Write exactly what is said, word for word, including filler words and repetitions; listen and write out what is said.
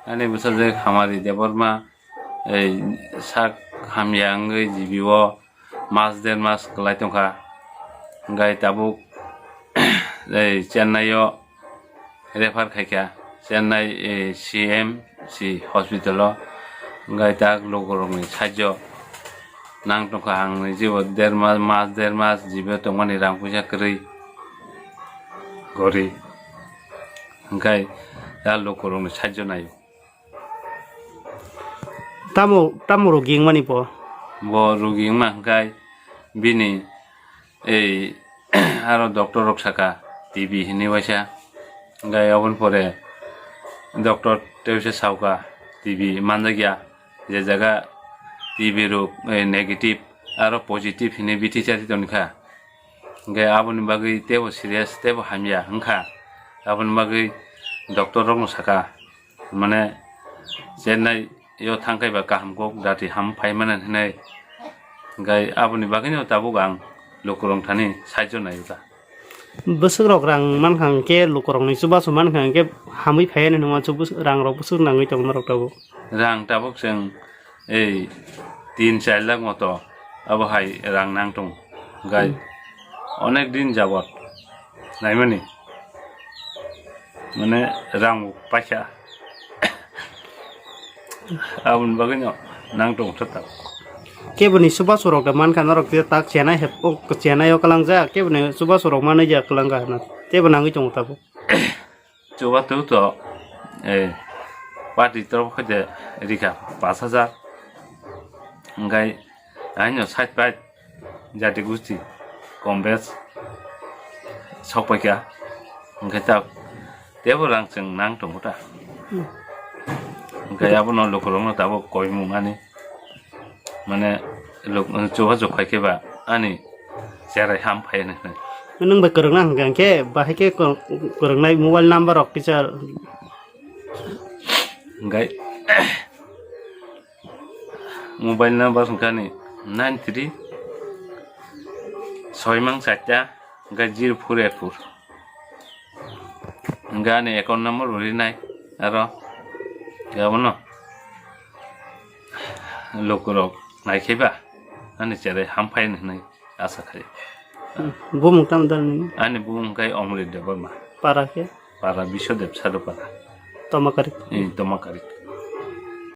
Ani bwsajwk Hamari Debbarma, ei, sak hamya wngwi G B o mas der mas kwlai tongkha. Hwnkhe tabuk, ei, Chennai o refer khaikha, Chennai, eh, C M C hospital o, hwnkhe tak lukurokni sajjo nang tongkha, ang ni jibo der mas, mas der mas jibo tongmani rang puisa kwrwi gori, hwnkhe tak lukurokni sajjo naio. Tamo, tamo rogi wngmani bo? Bo rogi wngma hwnkhe bini ei aro doctor rok saka T B hinwi waisa, hwnkhe aboni pore doctor tei waisa sauka T B manjakya, je jaga T B rok, eh, negative aro positive hinwi bithi chari tongkha, hwnkhe aboni bagwi teibo serious teibo hamya wngkha, aboni bagwi doctor rokno saka. Mane, Chennai o thangkhai ba kaham kok dati ham phai mane hinwi. Hwnkhe aboni bagwino tabuk ang lukurok thani saijo naio ta. Bwswk rok rang mankha hwnkhe, lukurokni chubachu mankha hwnkhe, hamwi phai ani hwnma chu bwswk, rang rok bwswk nangwi tongo norok tabuk? Rang tabuk chwng ei tin char lakh moto abo hai rang nang tongo. Hwnkhe Hmm. onek din jabot naimani. Mane rang bo paikha. Aboni bagwino nang tongtha ta. Keboni chubachu rok da mankha norok je tak chenai hep, o chenai o kwlangjak, keboni chubachu rok manwi ja kwlangkha hwnwi. Teibo nangwi tongo tabuk. Chubachu to, eh, party torof khe de rikha pash hajar. Hwnkhe aino sait pai jati gusti kom bes sok paikha, hwnkhe ta teibo rang chwng nang tongo ta. Hmm. Hwnkhe abono lukurokno tabuk koimung ani, mane, luk-, chubachu khaikhe ba ani cherai ham phai hwnwi. Nwng bai kwrwngna hwnkhe, hwnkhe bahai khe kwrwng-, kwrwngnai mobile number rok kisa. Hwnkhe mobile number hwnkhe ani nine three soi mang charta hwnkhe zero four eight four. Hwnkhe ani account number bo rinai aro abono lukurok naikhe ba ani cherai ham phai hwnwi asa khai. Hmm. Bumung tamo dal nini? Ani bumung hwnkhe Omrit Debbarma. Para khe? Para Biswadev Sadhu Para. Tomakarik? Eh, Tomakarik.